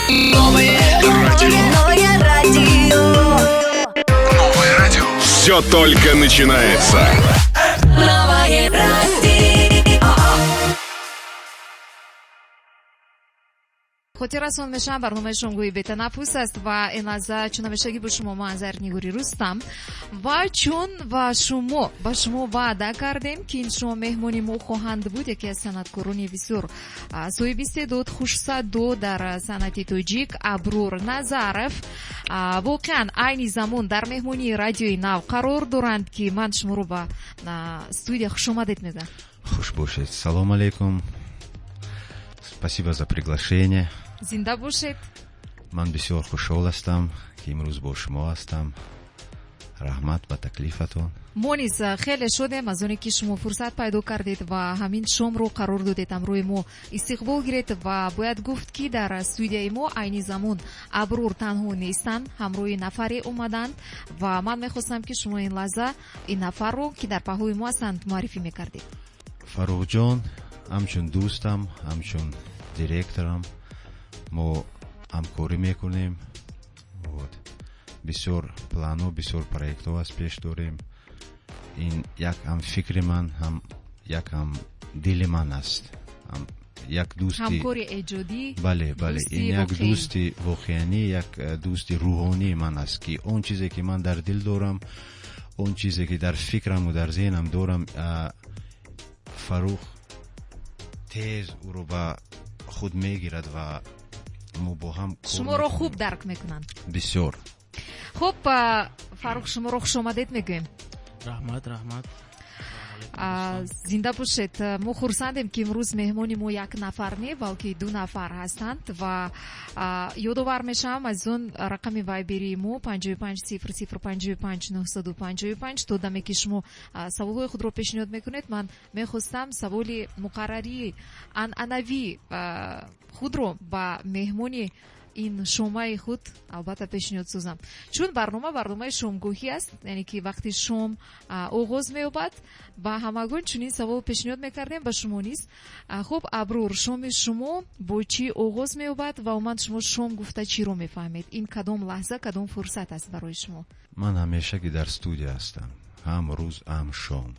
Новое радио. Новое радио. Новое радио. Все только начинается. Новое радио. Хотиррасон мешавам, барномаи шомгоҳи бетанаффус аст ва ин лаҳза чун ҳамешагӣ бо шумо ман Зарнигори Рустам ва чун ба шумо ваъда кардем, ки ин шумо меҳмони мо хоҳанд буд, яке аз санъаткорони бисёр соҳиби истеъдод, хушсадо дар санъати тоҷик Аброр Назаров. Воқеан айни замон дар меҳмонии радиои нав қарор доранд, ки ман шуморо ба студия хушомадед мегӯям. Хуш бошед. Салом алейкум. Спасибо за приглашение. Зинда бошед. Ман бисёр хушҳол ҳастам, ки имрӯз бо шумо ҳастам. Раҳмат ба таклифатон. Мо низ хеле шодем аз оне, ки шумо фурсат пайдо кардед ва ҳамин шомро қарор додед ҳамроҳи мо истиқбол гиред. Ва бояд гуфт, ки дар студияи мо айни замон Аброр танҳо нестанд, ҳамроҳи нафаре омаданд ва ман мехостам, ки шумо ин лаҳза ин нафарро, ки дар паҳлӯи мо ҳастанд, муаррифӣ мекардед. Фаррухҷон ҳамчун дӯстам, ҳамчун директорам мо ҳамкорӣ мекунем. Вот. Бисёр планҳо, бисёр проектҳо аз пеш дорем. Ин як ҳам фикри ман, ҳам як ҳам дили ман аст. Ҳам як дӯсти ҳамкори эҷодӣ, бале, бале, дӯсти ин як воқеӣ. Дӯсти воқеанӣ, як дӯсти рӯҳонии ман аст, ки он чизе ки ман дар дил дорам, он чизе ки дар фикраму дар зеҳнам дорам, Фаррух тез ӯро ба худ мегирад ва мо бо ҳам кор шуморо мекунем. Хуб дарк мекунанд. Бисёр. Хуб, Фаррух, шуморо хушомадед мегӯем. Раҳмат, раҳмат. Зинда бошед. Мо хурсандем, ки имрӯз меҳмони мо як нафар не, балки ду нафар ҳастанд ва ёдовар мешавам аз он рақами вайберии мо 55 00 55 955. То даме ки шумо саволҳои худро пешниҳод мекунед, ман мехостам саволи муқаррарии анъанавӣ худро ба меҳмони ин шомаи худ албатта пешниҳод созам, чун барнома барномаи шомгоҳӣ аст, яъне ки вақти шом оғоз меёбад ва ҳамагон чунин савол пешниҳод мекардем ба шумо низ. Хуб, Аброр, шоми шумо бо чӣ оғоз меёбад ва умуман шумо шом гуфта чиро мефаҳмед? Ин кадом лаҳза, кадом фурсат аст барои шумо? Ман ҳамеша ки дар студия ҳастам, ҳам рӯз, ҳам шом.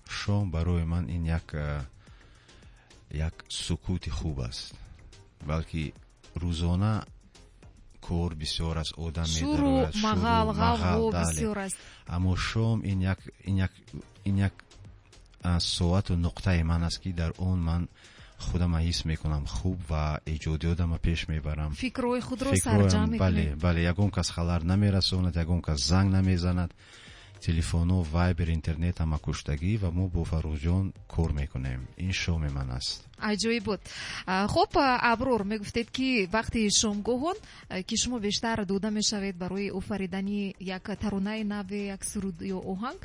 Шом барои ман ин як сукути хуб аст, балки рӯзона кор бисёр аст, одам шуру медарояд, шуру, мағал, мағал, ғавғо бале. Бисёр аст. Аммо шом ин як соату нуқтаи ман аст, ки дар он ман худама ҳис мекунам хуб ва эҷодиётама пеш мебарам. Фикрҳои худро фикрҳоям, сарҷамъ мекунед. Бале, бале, ягон кас халар намерасонад, ягон кас занг намезанад, телефонҳо, вайбер, интернет ҳама куштагӣ ва мо бо Фаррухҷон кор мекунем. Ин шоми ман аст. Аҷоиб буд. Хуб, Аброр, мегуфтед, ки вақти шомгоҳон, ки шумо бештар дода мешавед барои офаридани як таронаи наве, як суруд ё оҳанг,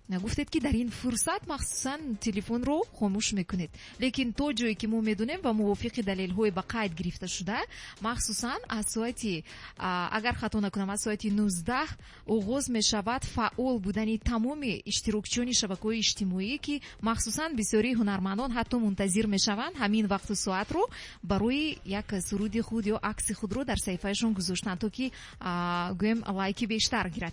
гуфтед, ки дар ин фурсат махсусан телефонро хомӯш мекунед. Лекин то ҷое ки мо медонем ва мувофиқи далелҳои ба қайд гирифта шуда, махсусан аз соати, агар хато накунам, аз соати 19 оғоз мешавад фаъол будани тамоми иштирокчиёни шабакаҳои иҷтимоӣ, ки махсусан бисёри ҳунармандон ҳатто мунтазир мешаванд ҳамин вақту соатро барои як суруди худ ё акси худро дар саҳифаашон гузоштан, то ки, гӯем, лайки бештар гирад.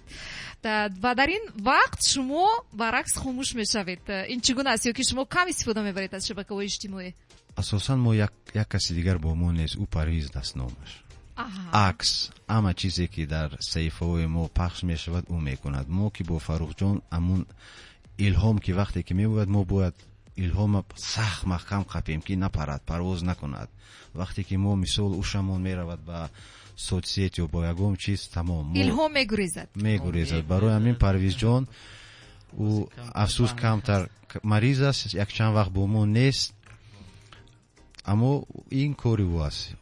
Ва дар ин вақт шумо баръакс хомӯш мешавед. Ин чӣ гуна аст, ё ки шумо кам истифода мебаред аз шабакаҳои иҷтимоӣ? Асосан мо як каси дигар бо мо нест, ӯ Парвиз аст номаш. Акс, ҳама чизе ки дар саҳифаҳои мо пахш мешавад, ӯ мекунад. Мо ки бо Фаррухҷон ҳамун илҳом ки вақте ки мебояд, мо бояд илҳома сахт маҳкам қапем, ки напарад, парвоз накунад. Вақте ки мо мисол ушамон меравад ба соцсет ё бо ягон чиз, тамом. Илҳом мегурезад. Мегурезад. Барои ҳамин Парвизҷон, ӯ афсӯс камтар мариз аст, якчанд вақт бо мо нест, аммо ин кори ӯ аст,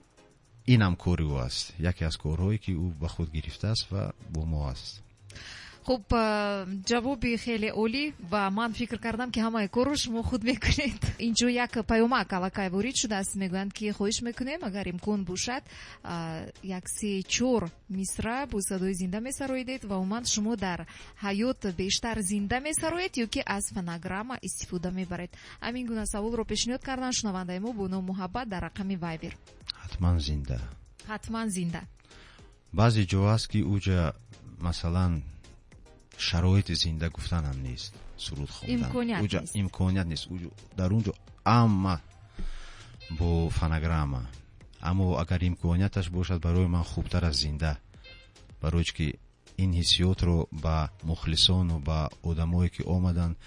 инам кори ӯ аст, яке аз корҳое ки ӯ ба худ гирифтааст ва бо мо аст. Хуб, ҷавоби хеле олӣ ва ман фикр кардам, ки ҳамаи корро шумо худ мекунед. Инҷо як паёмак аллакай ворид шудааст, мегӯянд, ки хоҳиш мекунем, агар имкон бошад, як се чор мисра бо садои зинда месароидед ва умуман шумо дар ҳаёт бештар зинда месароед ё ки аз фонограмма истифода мебаред? Ҳамин гуна саволро пешниҳод кардан шунавандаи мо бо ном Муҳаббат дар рақами Вайбер. Ҳатман зинда. Ҳатман зинда. Баъзе ҷо аст, ки уҷа, масалан, шароити зинда гуфтанам нест, суруд хондан. Имконият уҷа нест. Имконият нест. Дар он ҷо амма бо фонограмма. Аммо агар имконияташ бошад, барои ман хубтар аз зинда, барои ки ин ҳиссиётро ба мухлисону ба одамое, ки омаданд,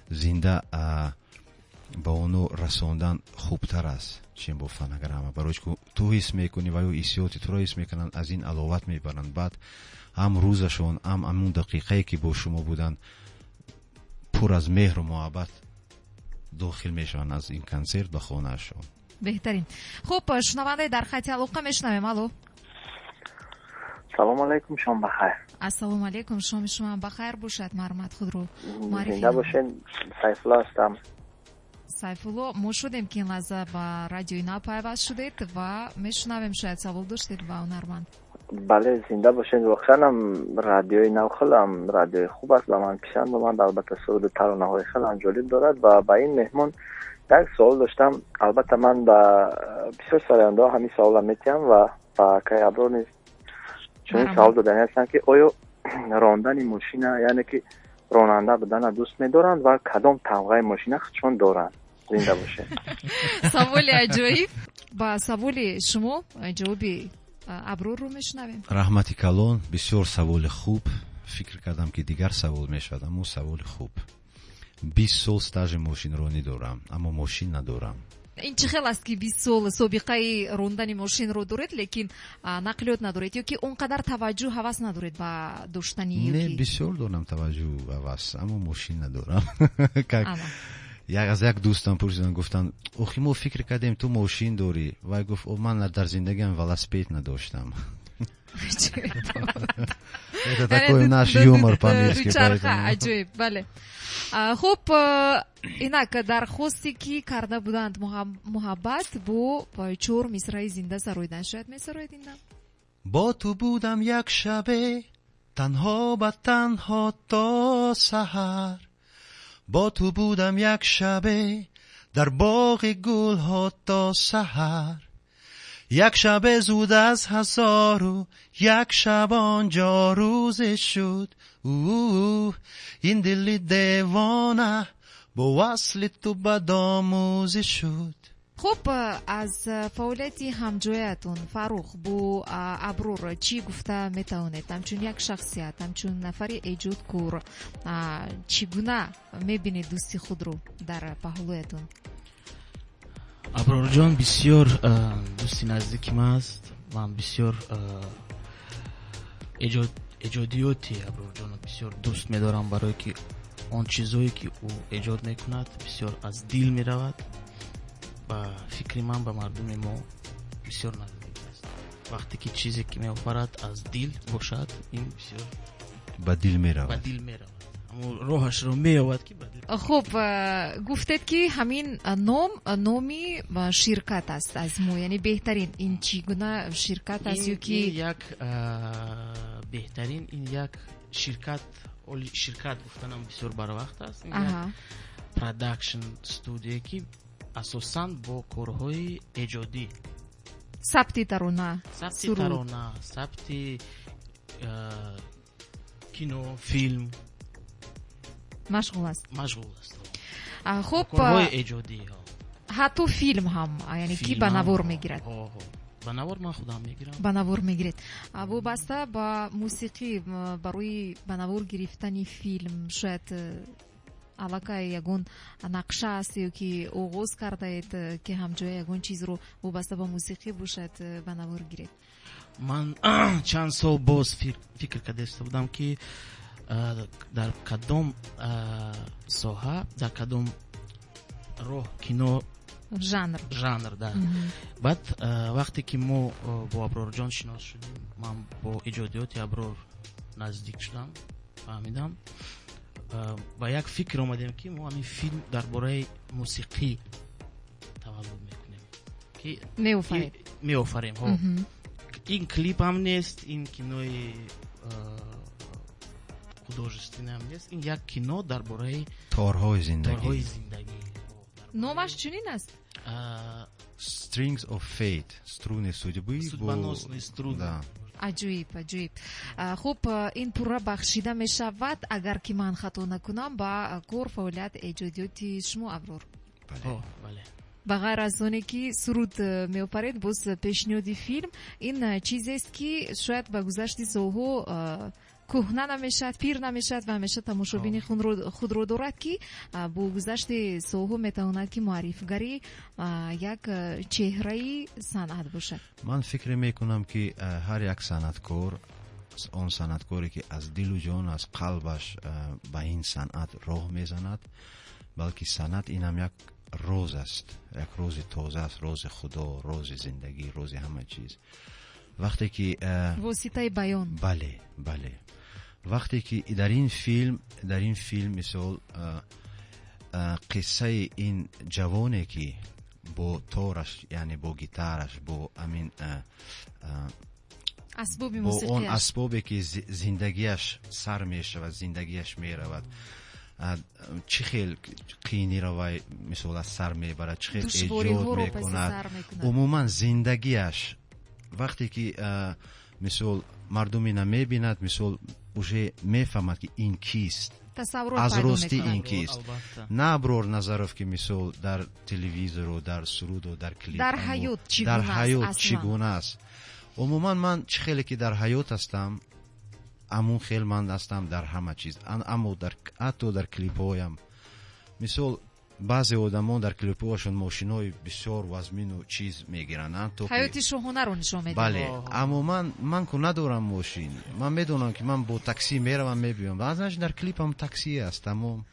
зинда ба оно расондан хубтар аст, чем бо фонограмма, барои ки ту ҳис мекунӣ ва ё ҳиссиёти туро ҳис мекунанд, аз ин аловат мебаранд. Баъд ҳам рӯзашон, ҳам ҳамун дақиқае, ки бо шумо буданд, пур аз меҳру муҳаббат дохил мешаванд аз ин консерт ба хонаашон. Беҳтарин. Хуб, шунавандаи дар хати алоқа мешунавем. Алло. Салому алайкум, шом бахайр. Ассалому алайкум, шоми шумо бахайр бошад. Марҳамат, худро муаррифӣ. Зинда бошед, Сайфулло ҳастам. Сайфулло, мо шудем, ки ин лаҳза ба радиои Нав пайваст шудед ва мешунавем, шояд савол доштед ба ҳунарманд. Бале, зинда бошед. Воқеанам радиои Нав хелам радиои хуб аст, ба ман писанд омад. Албатта, суруду таронаҳои хелам ҷолиб дорад. Ва ба ин меҳмон як савол доштам. Албатта, ман ба бисёр сарояндаҳо ҳамин саволам метиҳам ва ба акаи Аброр низ чунин савол додани ҳастам, ки оё рондани мошина, яъне ки ронанда будана дӯст медоранд ва кадом тамғаи мошина худшон доранд? Зинда бошед. Саволи аҷоиб. Ба саволи шумо ҷавоби Аброрро мешунавем. Раҳмати калон, бисёр саволи хуб. Фикр кардам, ки дигар савол мешавад, аммо саволи хуб. 20 сол стажи мошинронӣ дорам, аммо мошин надорам. Ин чӣ хел аст, ки 20 сол собиқаи рондани мошинро доред, лекин нақлиёт надоред, ё ки он қадар таваҷҷӯҳ, ҳавас надоред ба доштани? Не, бисёр дорам таваҷҷӯҳ, ҳавас, аммо мошин надорам. Як аз як дӯстам пурсидам, гуфтанд: «Охи, мо фикр кардем, ту мошин дорӣ». Вай гуфт: «Ман дар зиндагиам велосипед надоштам». Это такой наш юмор памирский. Аҷоиб, бале. Хуб, инак дархосте, ки карда буданд, муҳаббат бо чор мисраи зинда сароидан. Шояд месароед ин дам? Бо ту будам як шабе танҳо ба танҳо то саҳар, бо ту будам як шабе дар боғи гулҳо то саҳар. Як шабе зуд аз ҳазору як шаб онҷо рӯзе шуд, ин дили девона бо васли ту бадомӯзӣ шуд. Хуб, аз фаъолияти ҳамҷоятон Фаррух бо Аброр чӣ гуфта метавонед? Ҳамчун як шахсият, ҳамчун нафари эҷодкор, чӣ гуна мебинед дӯсти худро дар паҳлӯятон? Аброрҷон бисёр дӯсти наздики ман аст. Ман бисёр эҷодиёти Аброрҷонро бисёр дӯст медорам, барое ки он чизое, ки ӯ эҷод мекунад, бисёр аз дил меравад. Ба фикри ман, ба мардуми мо бисёр наздик аст. Вақте ки чизе ки меофарад, аз дил бошад, ин бисёр ба дил меравад. Ба дил меравад, аммо роҳашро меёбад, ки ба дил. Хуб, гуфтед, ки ҳамин ном номи ширкат аст аз мо, яъне Беҳтарин. Ин чӣ гуна ширкат аст ё ки? Як Беҳтарин, ин як ширкат, ширкат гуфтанам бисёр барвақт аст. Ин як продакшн студия, ки асосан бо корҳои эҷодӣ, сабти тарона, сабти тарона, сабти кино, филм машғул аст. Машғул аст. Хуб, корҳои эҷодӣ. Ҳатто филм ҳам, яъне ки ба навор мегирад? Ба навор ман худам мегирам. Ба навор мегиред. Вобаста ба мусиқӣ, барои ба навор гирифтани филм шояд аллакай ягон нақша аст ё ки оғоз кардаед, ки ҳамҷоя ягон чизро вобаста ба мусиқӣ бошад, ба навор гиред? Ман чанд сол боз фикр кардаиста будам, ки дар кадом соҳа, дар кадом роҳ кино, жанр. Жанр да. Баъд вақте ки мо бо Аброрҷон шинос шудем, ман бо эҷодиёти Аброр наздик шудам, фаҳмидам, ба як фикр омадем, ки мо ҳамин филм дар бораи мусиқӣ таваллуд мекунем, ки меофарем. Меофарем. Ин клип ҳам нест, ин кинои художественный ҳам нест, ин як кино дар бораи торҳои зиндагӣ. Торҳои зиндагӣ. Номаш чунин аст? Strings of Fate, струны судьбы. Судьбоносные струны. Да. Аҷоиб, аҷоиб. Хуб, ин пурра бахшида мешавад, агар ки ман хато накунам, ба кор, фаъолият, эҷодиёти шумо, Аброр. Бале. Ба ғайр аз оне ки суруд меофаред, боз пешниҳоди филм ин чизест, ки шояд ба гузашти солҳо кӯҳна намешавад, пир намешавад ва ҳамеша тамошобини худро дорад, ки бо гузашти солҳо метавонад, ки муаррифгари як чеҳраи санъат бошад. Ман фикр мекунам, ки ҳар як санъаткор, он санъаткоре ки аз дилу ҷон, аз қалбаш ба ин санъат роҳ мезанад, балки санъат инам як роз аст, як рози тоза аст, рози Худо, рози зиндагӣ, рози ҳама чиз. Вақте ки воситаи баён. Бале, бале. Вақте ки дар ин филм, мисол, қиссаи ин ҷавоне, ки бо тораш, яъне бо гитараш, бо амин асбоби бо он мусиқиаш, асбобе ки зиндагиаш сар мешавад, зиндагиаш меравад, чӣ хел қийниро вай, мисол, аз сар мебарад, чӣ хел эҷод душвориҳоро паси мекунад, сар мекунад. Умуман зиндагиаш, вақте ки, мисол, мардум ина мебинад, мисол, уже мефаҳмад, ки ин кист. Тасаввурот аз пайдо рости мекунад. Ин кист. Албатта. На Аброр Назаров, ки, мисол, дар телевизору, дар суруду, дар клип, дар аммо ҳаёт чӣ дар гуна аст ҳаёт аслан? Чӣ гуна аст умуман. Ман чӣ хеле ки дар ҳаёт ҳастам, амун хел ман ҳастам дар ҳама чиз. Аммо ҳатто дар клипҳоям, мисол, баъзе одамон дар клипҳояшон мошинои бисёр вазмину чиз мегиранд, то ки ҳаёти шоҳонаро нишон медиҳад. Бале, аммо ман ку надорам мошин, ман медонам, ки ман бо таксӣ меравам, мебиём. Баъзанш дар клипам таксӣ аст, тамом.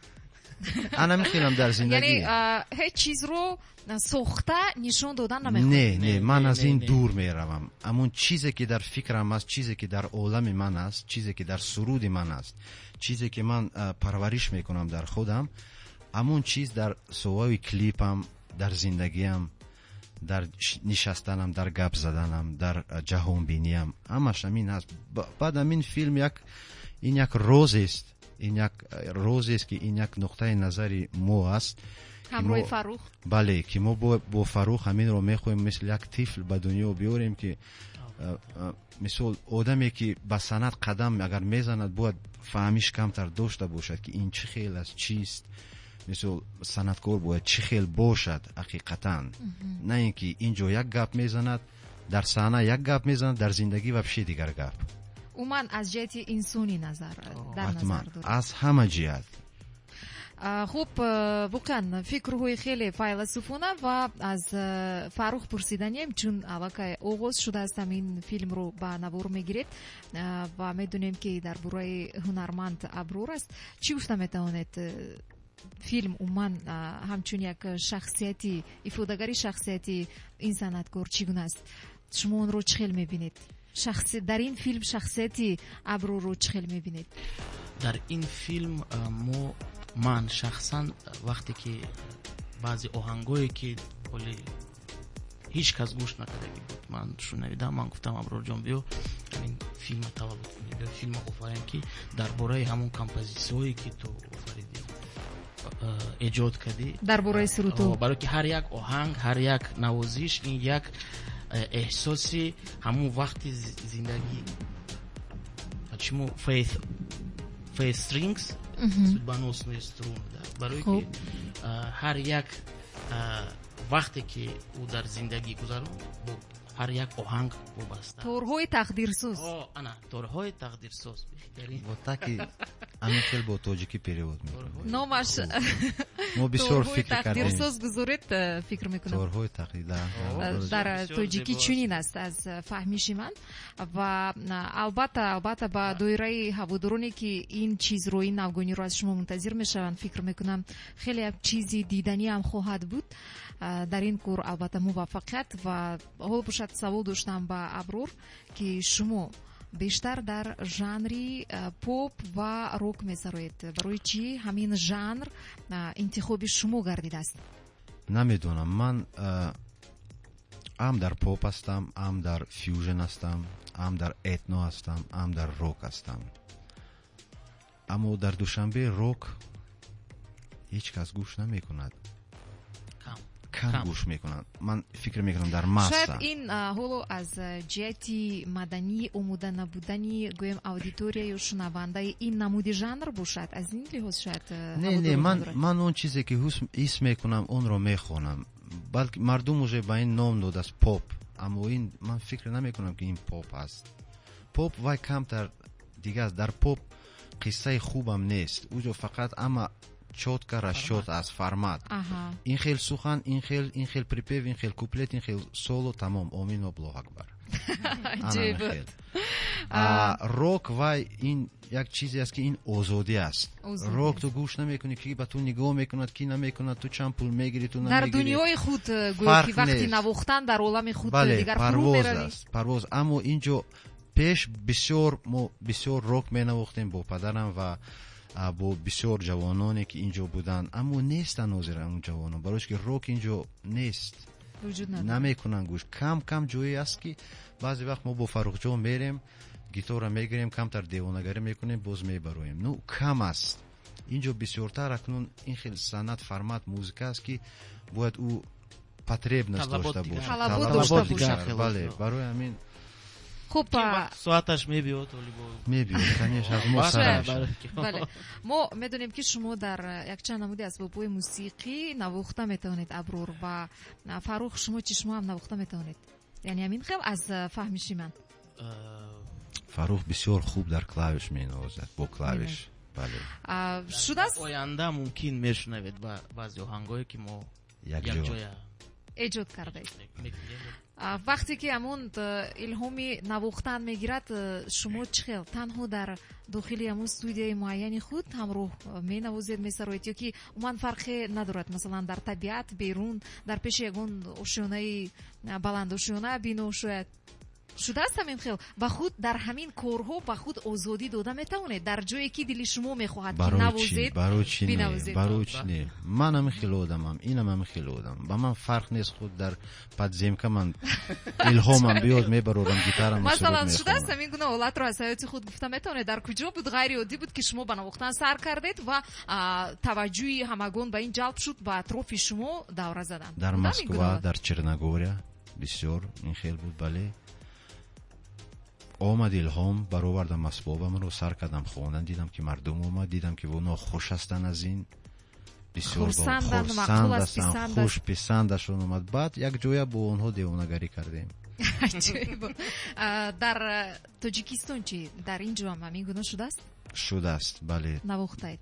Ана мехелам дар яъне зиндагӣ. Ҳеҷ чизро сохта нишон додан намехоҳед. Не, не, ман не, аз не, ин не. дур меравам. Амон чизе ки дар фикрам аст, чизе ки дар олами ман аст, чизе ки дар суруди ман аст, чизе ки ман парвариш мекунам дар худам, амон чиз дар соҳаи клипам, дар зиндагиам, дар нишастанам, дар гап заданам, дар ҷаҳонбиниям, ҳамаш ҳамин аст. Баъд ҳамин филм як, ин як розест, ин як розест, ки ин як нуқтаи назари мо аст, ки ҳамроҳи Фаррух. Бале, ки мо бо Фаррух ҳаминро мехоҳем мисли як тифл ба дунё биёрем, ки мисол, одаме ки ба санъат қадам агар мезанад, бояд фаҳмиш камтар дошта бошад, ки ин чӣ хел аст, чист. Мисол, санъаткор бояд чӣ хел бошад ҳақиқатан, на ин ки ин ҷо як гап мезанад, дар саҳна як гап мезанад, дар зиндагӣ вообще дигар гап. Умуман аз ҷиҳати инсонӣ назар дар ҳатман, назар доред. Аз ҳама ҷиҳат. Хуб, воқеан фикрҳои хеле файласуфона. Ва аз Фаррух пурсиданем, чун аллакай оғоз шудааст, ҳамин филмро ба навор мегиред ва медонем, ки дар бораи ҳунарманд Аброр аст. Чӣ гуфта метавонед, филм умуман ҳамчун як шахсияти, ифодагари шахсияти ин санъаткор чӣ гуна аст? Шумо онро чӣ хел мебинед? Дар ин филм шахсияти Аброрро чӣ хел мебинед? Дар ин филм мо, ман шахсан, вақте ки баъзе оҳангое, ки ҳоли ҳеҷ кас гӯш накардагӣ буд, ман шунавидам, ман гуфтам: «Аброрҷон, биё ҳамин филма таваллуд кунем, биё филма офарем, ки дар бораи ҳамон композитсияое, ки ту офаридӣ, эҷод кардӣ». Дар бораи сурудҳо. Барое ки ҳар як оҳанг, ҳар як навозиш ин як эҳсоси ҳамон вақти зиндагӣ. Почему Fate Strings, судьбоносные струны, да? Барое ки ҳар як вақте ки ӯ дар зиндагӣ гузаронд, бо ҳар як оҳанг вобаста. Торҳои тақдирсоз. О, ана, торҳои тақдирсоз, беҳтарин. Вот так и ҳамин хел бо тоҷикӣ перевод мекунем. Номаш Мо бисёр торҳои фикр кардем. тақдирсоз гузоред, фикр мекунам. Торҳои тақдир, да. Дар Бисёр тоҷикӣ зебо аст. чунин аст аз фаҳмиши ман. Ва албатта, албатта, ба доираи ҳаводороне, ки ин чизро, ин навгониро аз шумо мунтазир мешаванд, фикр мекунам, хеле як чизи диданиам хоҳад буд. Дар ин кор албатта муваффақият. Ва ҳоло бошад, савол доштам ба Аброр, ки шумо бештар дар жанри поп ва рок месароед. Барои чӣ ҳамин жанр интихоби шумо гардидааст? Намедонам, ман ҳам дар поп ҳастам, ҳам дар фюжн ҳастам, ҳам дар этно ҳастам, ҳам дар рок ҳастам. Аммо дар Душанбе рок ҳеҷ кас гӯш намекунад. Кам. кам гӯш мекунанд. Ман фикр мекунам дар масса. Шояд ин ҳоло аз ҷиҳати маданӣ омода набудани, гӯем, аудитория ё шунавандаи ин намуди жанр бошад. Аз ин лиҳоз шояд. Не, не, ман он чизе ки ҳис мекунам, онро мехонам. Балки мардум уже ба ин ном додааст поп, аммо ин ман фикр намекунам, ки ин поп аст. Поп вай камтар дига аст. Дар поп қиссаи хубам нест, уҷо фақат ама чётко расчёт аст, формат, ин хел сухан, ин хел припев, ин хел куплет, ин хел соло, тамом, омин, Аллоҳ акбар. Рок вай ин як чизе аст, ки ин озодӣ аст. Рок ту гӯш намекунӣ, ки ба ту нигоҳ мекунад, ки намекунад, ту чанд пул мегирӣ, ту дар дунёи худ, гӯё ки вақти навохтан дар олами худ дигар. Парвоз аст, парвоз. Аммо инҷо пеш бисёр мо бисёр рок менавохтем бо падарам ва бо бисёр ҷавононе, ки инҷо буданд, аммо нестанд ҳозир он ҷавонон, барои ки рок инҷо нест, намекунанд гӯш. Кам кам ҷое аст, ки баъзе вақт мо бо Фаррухҷон мерем, гитора мегирем, камтар девонагарӣ мекунем, боз мебароем. Ну, кам аст. Инҷо бисёртар акнун ин хел санъат, формат музыка аст, ки бояд ӯ потребность дошта бошад. Бале, барои ҳамин. Хуб. Соаташ мебиёд. Мебиёд, конечно, аз мо. Бале, мо медонем, ки шумо дар якчанд намуди асбобҳои мусиқӣ навохта метавонед, Аброр ва Фаррух. Шумо чи, шумо ҳам навохта метавонед? Яъне ҳамин хел аз фаҳмиши ман. Фаррух бисёр хуб дар клавиш менавозад, бо клавиш, бале. Шудааст. Оянда мумкин мешунавед баъзе оҳангое, ки мо якҷоя эҷод кардаед. Вақте ки ҳамон илҳоми навохтан мегирад, шумо чӣ хел, танҳо дар дохили ҳамон студияи муайяни худ ҳамроҳ менавозед, месароед, ё ки умуман фарқе надорад, масалан, дар табиат, берун, дар пеши ягон ошёнаи баландошёна бино шояд шудааст, ҳамин хел ба худ дар ҳамин корҳо ба худ озодӣ дода метавонед, дар ҷое ки дили шумо мехоҳад, ки навозед? Бинавозед? Барои чӣ не? Ман ҳамин хел одамам, инам ҳамин хел одам. Ба ман фарқ нест, худ дар подземка ман илҳомам биёд, мебарорам гитарам. Масалан, шудааст ҳамин гуна ҳолатро аз ҳаёти худ гуфта метавонед? Дар куҷо буд, ғайриоддӣ буд, ки шумо ба навохтан сар кардед ва таваҷҷӯҳи ҳамагон ба ин ҷалб шуд, ба атрофи шумо давра заданд? Дар Москва, дар Черногория бисёр ин хел буд, бале. Омад илҳом, баровардам асбобамро, сар кардам хондан, дидам, ки мардум омад, дидам, ки онҳо хуш ҳастанд аз ин, бисёр хурсанд ҳастанд, хуш писандашон омад. Баъд як ҷоя бо онҳо девонагарӣ кардем. Дар Тоҷикистон чи, дар ин ҷо ҳам ҳамин гуна шудааст? Шудааст, бале. Навохтаед?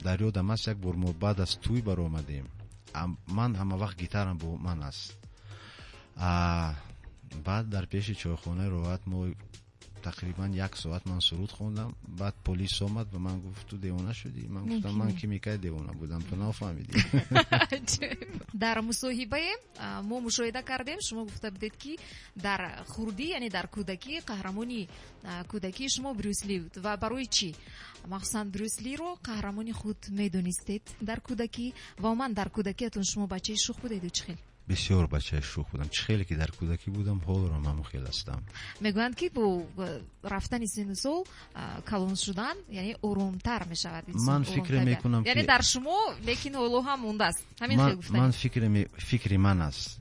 Дар ёдам аст, як бор мо баъд аз тӯй баромадем. Ман ҳама вақт гитарам бо ман аст. Баъд дар пеши чойхонаи Роҳат мо тақрибан як соат ман суруд хондам. Баъд полис омад, ба ман гуфт: «Ту девона шудӣ?» Ман гуфтам: «Ман ки микай девона будам, ту нафаҳмидӣ?» Дар мусоҳибае мо мушоҳида кардем, шумо гуфта будед, ки дар хурдӣ, яъне дар кӯдакӣ, қаҳрамони кӯдакии шумо Брюс Ли буд. Ва барои чӣ махсусан Брюс Лиро қаҳрамони худ медонистед дар кӯдакӣ? Ва умуман дар кӯдакиятон шумо бачаи шух будеду чӣ хел? Бисёр бачаи шух будам. Чӣ хеле ки дар кӯдакӣ будам, ҳолоро ҳамон хел ҳастам. Мегӯянд, ки бо рафтани сину сол, калон шудан, яъне оромтар мешавад. Ман фикр мекунам. Яъне дар шумо лекин ҳоло ҳам мондааст ҳамин хел гуфтани? Ман фикри ман аст,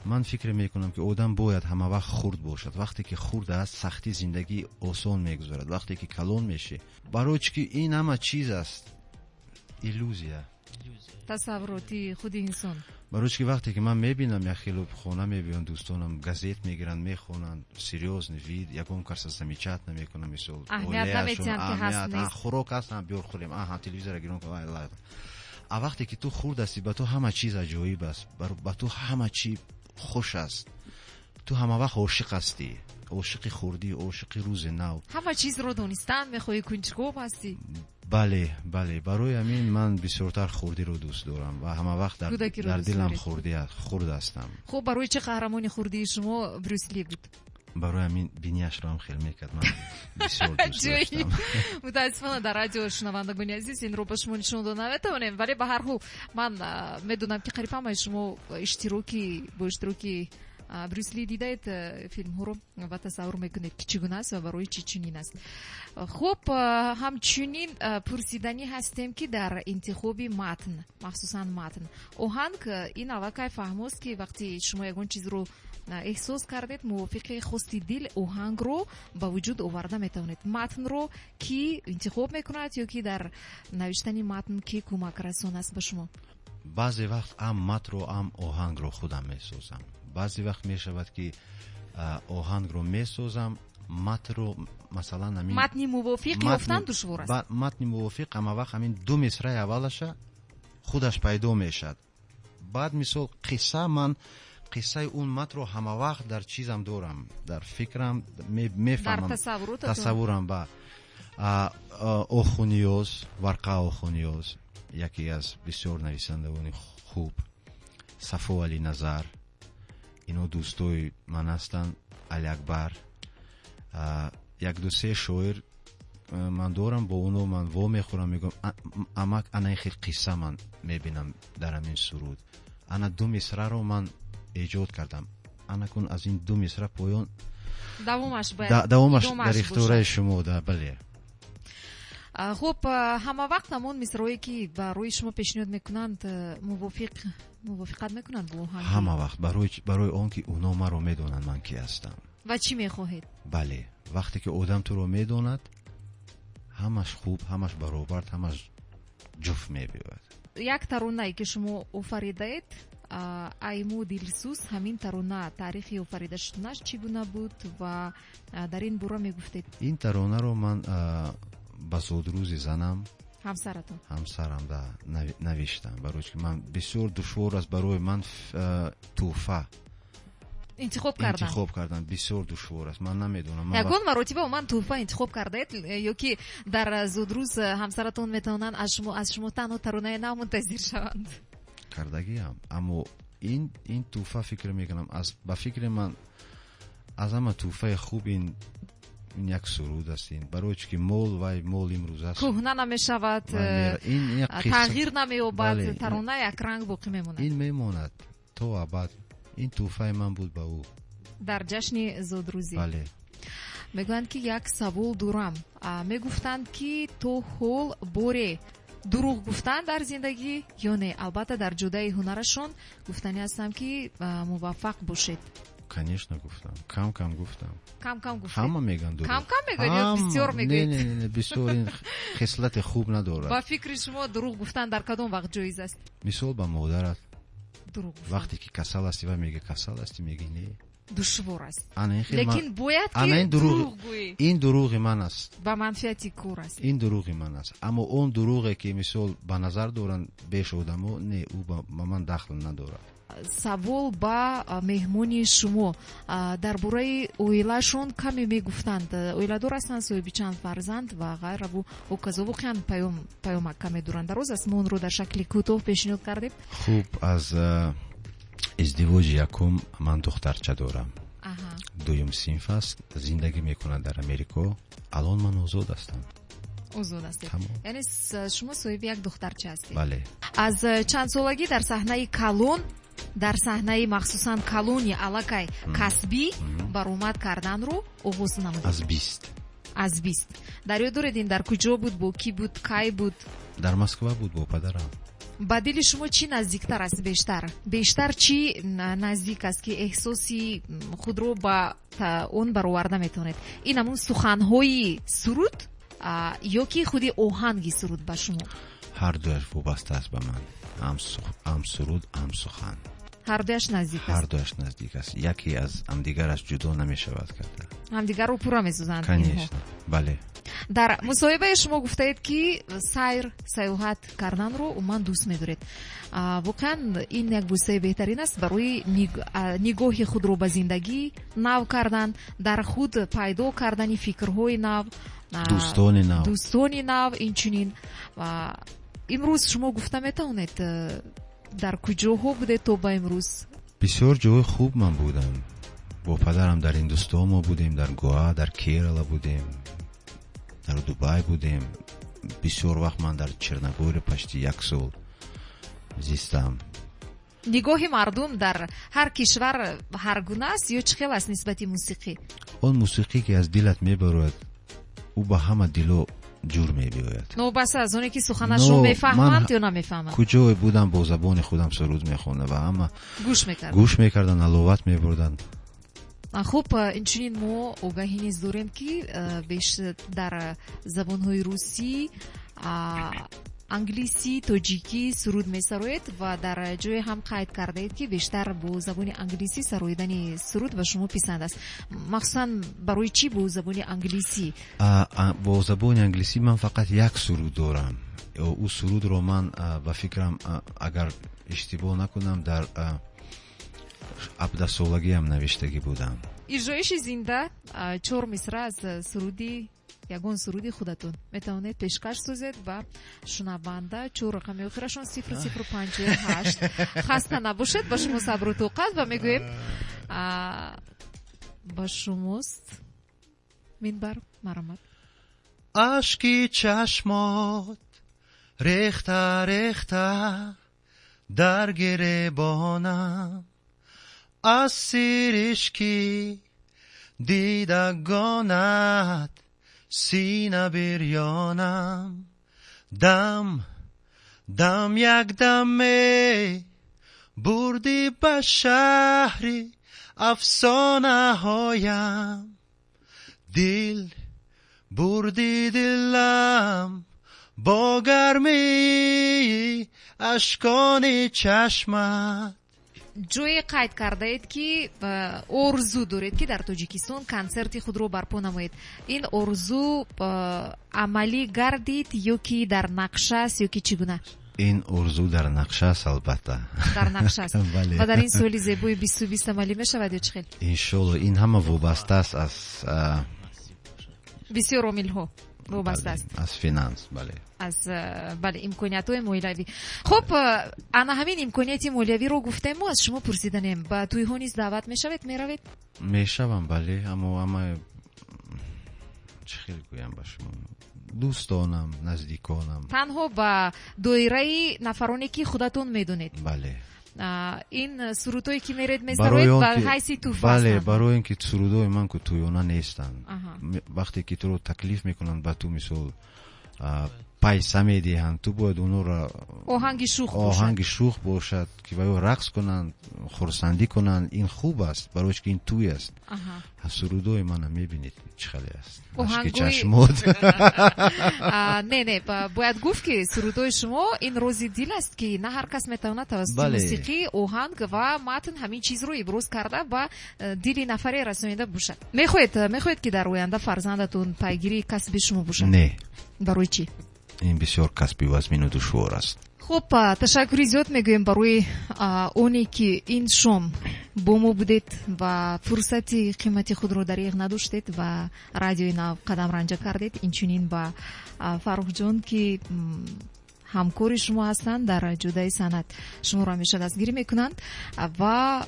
ман фикр мекунам, ки одам бояд ҳама вақт хурд бошад. Вақте ки хурд аст, сахтии зиндагӣ осон мегузарад. Вақте ки калон мешӣ, барои чӣ ки ин ҳама чиз аст иллюзия. Тасаввуроти худи инсон. Барои чӣ ки вақте ки ман мебинам, як хело хона мебиён дӯстонам, газет мегиранд, мехонанд, серьёзный вид, ягон каса замечать намекунам, мисол. Хӯрок аст, биёр хӯрем, аҳа, телевизора гирон. А вақте ки ту хурд ҳастӣ, ба ту ҳама чиз аҷоиб аст, ба ту ҳама чи хуш аст, ту ҳама вақт ошиқ ҳастӣ, ошиқи хурдӣ, ошиқи рӯзи нав. Ҳама чизро донистан мехоҳӣ, кунҷков ҳастӣ. Бале, бале, барои ҳамин ман бисёртар хурдиро дӯст дорам ва ҳама вақт дар дилам хурд ҳастам. Хуб, барои чӣ қаҳрамони хурдии шумо Брюс Ли буд? Барои ҳамин бинияшро ҳам хел мекард, ман бисёр дӯст доштам. Мутаассифона, дар радио, шунавандагони азиз, инро ба шумо нишон дода наметавонем, вале ба ҳар ҳол ман медонам, ки қариб ҳамаи шумо иштироки бо иштироки Брюс Ли дидаед филмҳоро ва тасаввур мекунед, ки чӣ гуна аст ва барои чӣ чунин аст. Хуб, ҳамчунин пурсиданӣ ҳастем, ки дар интихоби матн, махсусан матн, оҳанг, ин аллакай фаҳмост, ки вақте шумо ягон чизро эҳсос кардед, мувофиқи хости дил оҳангро ба вуҷуд оварда метавонед. Матнро кӣ интихоб мекунад ё ки дар навиштани матн кӣ кӯмакрасон аст ба шумо? Баъзе вақт ҳам матнро, ҳам оҳангро худам месозам. Баъзе вақт мешавад, ки оҳангро месозам, матнро, масалан, ҳамин Матни мувофиқ ёфтан душвор аст. Матни мувофиқ ҳама вақт ҳамин ду мисраи аввалаша худаш пайдо мешавад. Баъд, мисол, қисса, ман қиссаи он матнро ҳама вақт дар чизам дорам, дар фикрам, мефаҳмам, тасаввурам. Ба Охуниёз, Варқа Охуниёз, яке аз бисёр нависандагони хуб, Сафо Али Назар, ино дӯстои ман ҳастанд, Алиакбар, як ду се шоир ман дорам, бо оно ман во мехӯрам, мегӯям: «Амак, ана ин хел қисса ман мебинам дар ҳамин суруд, ана ду мисраро ман эҷод кардам, ана кун аз ин ду мисра поён давомаш дар ихтиёраи шумо да, бале». Хуб, ҳама вақт ҳамон мисраое, ки барои шумо пешниҳод мекунанд, мувофиқат мекунанд бо оҳанг? Ҳама вақт, барои он ки оно маро медонанд, ман ки ҳастам ва чӣ мехоҳед. Бале, вақте ки одам туро медонад, ҳамаш хуб, ҳамаш баробар, ҳамаш ҷуфт мебиёяд. Як таронае, ки шумо офаридаед, «Айму дилсӯз», ҳамин тарона таърихи офарида шуданаш чӣ гуна буд ва дар ин бора мегуфтед? Ин таронаро ман ба зодрӯзи занам, Ҳамсаратон. Ҳамсарам, да, навиштам, барои ки ман бисёр душвор аст барои ман тӯҳфа интихоб кардан. Интихоб кардан бисёр душвор аст, ман намедонам. Ягон маротиба ман тӯҳфа интихоб кардаед ё ки дар зодрӯз ҳамсаратон метавонанд аз шумо танҳо таронаи нав мунтазир шаванд? Кардагиам, аммо ин тӯҳфа, фикр мекунам, аз ба фикри ман, аз ҳама тӯҳфаи хуб ин як суруд аст. Ин барои чӣ ки мол, вай мол имрӯз аст, кӯҳна намешавад, тағйир намеёбад, тарона якранг боқӣ мемонад. Ин мемонад то абад. Ин тӯҳфаи ман буд ба ӯ. Дар ҷашни зодрӯзӣ. Бале. Мегӯянд, ки як савол дорам. Мегуфтанд, ки то ҳол боре дурӯғ гуфтан дар зиндагӣ ё не? Албатта, дар ҷодаи ҳунарашон гуфтанӣ ҳастам, ки муваффақ бошед. Конечно, гуфтам, кам кам гуфтам. Кам кам гуфтед? Ҳама мегӯянд дурӯғ. Кам кам мегӯяд ё бисёр мегӯед? Не, не, не, бисёр ин хислати хуб надорад. Ба фикри шумо, дурӯғ гуфтан дар кадом вақт ҷоиз аст? Мисол, ба модарат дурӯғ. Вақте ки касал ҳастӣ ва мега: «Касал ҳастӣ?» Меги: «Не». Душвор аст, лекин бояд ки дурӯғ гӯӣ. Ин дурӯғи ман аст. Ба манфиати кор аст. Ин дурӯғи ман аст, аммо он дурӯғе, ки мисол ба назар доранд беш одамо, не, ӯ ба ман дахл надорад. Савол ба меҳмони шумо: дар бораи оилашон каме мегуфтанд. Оиладор ҳастанд, соҳиби чанд фарзанд ва ғайраву ҳоказо. Воқеан, паёмак каме дурандароз аст, мо онро дар шакли кӯтоҳ пешниҳод кардем. Хуб, аз издивоҷи якум ман духтарча дорам, дуюм синф аст, зиндагӣ мекунад дар Америко. Алон ман озод ҳастам. Озод ҳастед, яъне шумо соҳиби як духтарча ҳастед? Бале. Аз чанд солагӣ дар саҳнаи калон, дар саҳнаи махсусан калони аллакай касбӣ баромад карданро оғоз намудед? Аз 20. Аз 20. Дар ёд доред, ин дар куҷо буд, бо кӣ буд, кай буд? Дар Москва буд, бо падарам. Ба дили шумо чӣ наздиктар аст бештар? Бештар чӣ наздик аст, ки эҳсоси худро ба он бароварда метавонед? Ин ҳамун суханҳои суруд ё ки худи оҳанги суруд ба шумо? Ҳардуяш вобаста аст ба ман, ҳам суруд, ҳам сухан. Ҳардуяш наздик аст. Ҳардуяш наздик аст, яке аз ҳамдигараш ҷудо намешавад карда. Ҳамдигарро пурра месозанд. Конечно, бале. Дар мусоҳибаи шумо гуфтаед, ки сайр, сайёҳат карданро умуман дӯст медоред. Воқеан, ин як воситаи беҳтарин аст барои нигоҳи худро ба зиндагӣ нав кардан, дар худ пайдо кардани фикрҳои нав, дӯстони нав. Дӯстони нав инчунин. Имрӯз шумо гуфта метавонед, дар куҷоҳо будед то ба имрӯз? Бисёр ҷои хуб ман будам. Бо падарам дар Ҳиндустон мо будем, дар Гоа, дар Керала будем, дар Дубай будем. Бисёр вақт ман дар Черногория почти як сол зистам. Нигоҳи мардум дар ҳар кишвар ҳар гуна аст ё чӣ хел аст нисбати мусиқӣ? Он мусиқӣ, ки аз дилат мебарояд, ӯ ба ҳама дило ҷур мебиёяд. Новобаста аз оне ки суханашро мефаҳманд ё намефаҳманд. Куҷое будам, бо забони худам суруд мехондам ва ҳама гӯш мекарданд, гӯш мекарданд, ҳаловат мебурданд. Хуб, инчунин мо огаҳӣ низ дорем, ки беш дар забонҳои русӣ, англисӣ, тоҷикӣ суруд месароед ва дар ҷое ҳам қайд кардаед, ки бештар бо забони англисӣ сароидани суруд ба шумо писанд аст. Махсусан барои чӣ бо забони англисӣ? Бо забони англисӣ ман фақат як суруд дорам. Ӯ сурудро ман, ба фикрам, агар иштибоҳ накунам, дар 17-солагиам навиштагӣ будам. Иҷроиши зинда, чор мисра аз суруди, ягон суруди худатон метавонед пешкаш созед ба шунаванда. Чор рақами охирашон 0058. Хаста набошед, ба шумо сабру тоқат ва мегӯем, ба шумост минбар, марҳамат. Ашки чашмот рехта рехта дар гиребонам, аз сиришки дидагонат сина бирёнам, дам дам якдаме бурдӣ ба шаҳри афсонаҳоям, дил бурдӣ дилам бо гармии ашкони чашмат. Ҷое қайд кардаед, ки орзу доред, ки дар Тоҷикистон консерти худро барпо намоед. Ин орзу амалӣ гардид ё ки дар нақша аст, ё ки чӣ гуна? Ин орзу дар нақша аст, албатта. Дар нақша аст. Бале. Ва дар ин соли зебои 2020 амалӣ мешавад ё чӣ хел? Иншолло, ин ҳама вобаста аст аз бисёр омилҳо вобаста аст. Аз финанс, бале. Аз, бале, имкониятҳои молиявӣ. Хуб, ана ҳамин имконияти молиявиро гуфтем, мо аз шумо пурсиданем: ба тӯйҳо низ даъват мешавед, меравед? Мешавам, бале, аммо ама чӣ хел гӯям ба шумо, дӯстонам, наздиконам. Танҳо ба доираи нафароне, ки худатон медонед. Бале. Ин сурудҳое, ки меред месароед, ба ҳайси туҳфа? Бале, барои ин ки сурудҳои ман ку тӯёна нестанд. Вақте ки туро таклиф мекунанд, ба ту мисол пайса медиҳанд, ту бояд онҳоро оҳанги шух бошад, оҳанги шух бошад, ки ба ё рақс кунанд, хурсандӣ кунанд. Ин хуб аст, барои ки ин тӯй аст. Сурудҳои мана мебинед, чӣ хеле аст, ашки чашмот. Не, не, бояд гуфт, ки сурудҳои шумо ин рози дил аст, ки на ҳар кас метавонад тавассути мусиқӣ, оҳанг ва матн ҳамин чизро иброз карда ба дили нафаре расонида бошад. Мехоҳед, ки дар оянда фарзандатон пайгирии касби шумо бошад? Не. Барои чӣ? Ин бисёр касби вазмину душвор аст. Хуб, ташаккури зиёд мегӯем барои оне, ки ин шом бо мо будед ва фурсати қимати худро дареғ надоштед ва радиои нав қадам ранҷа кардед. Инчунин ба Фаррухҷон, ки ҳамкори шумо ҳастанд дар ҷодаи санъат, шуморо ҳамеша дастгирӣ мекунанд. Ва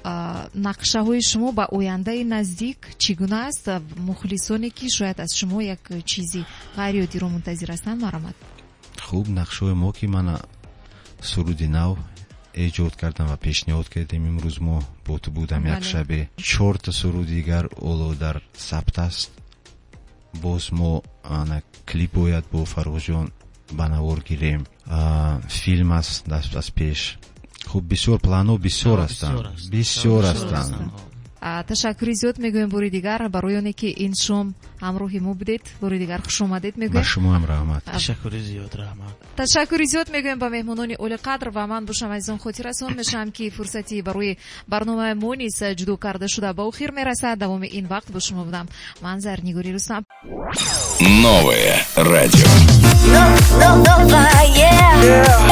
нақшаҳои шумо ба ояндаи наздик чӣ гуна аст? Мухлисоне, ки шояд аз шумо як чизи ғайриоддиро мунтазир ҳастанд, марҳамат. Хуб, нақшаҳои мо, ки мана суруди нав эҷод кардам ва пешниҳод кардем имрӯз, мо бо ту будам як шабе, чорта суруди дигар ҳоло дар сабт аст. Боз мо ана клип бояд бо Фаррухҷон ба навор гирем, филм аст аз пеш. Хуб, бисёр планҳо бисёр ҳастанд, бисёр ҳастанд. Ташаккури зиёд мегӯем бори дигар барои оне, ки ин шом ҳамроҳи мо будед. Бори дигар хуш омадед мегӯем. Ба шумо ҳам раҳмат. Ташаккури зиёд, раҳмат. Ташаккури зиёд мегӯем ба меҳмонони олиқадр. Ва ман бошам, азизон, хотиррасон мешавам, ки фурсати барои барномаи мо низ ҷудо карда шуда ба охир мерасад. Давоми ин вақт бо шумо будам ман, Зарнигори Рустам. Новое радио. Новое.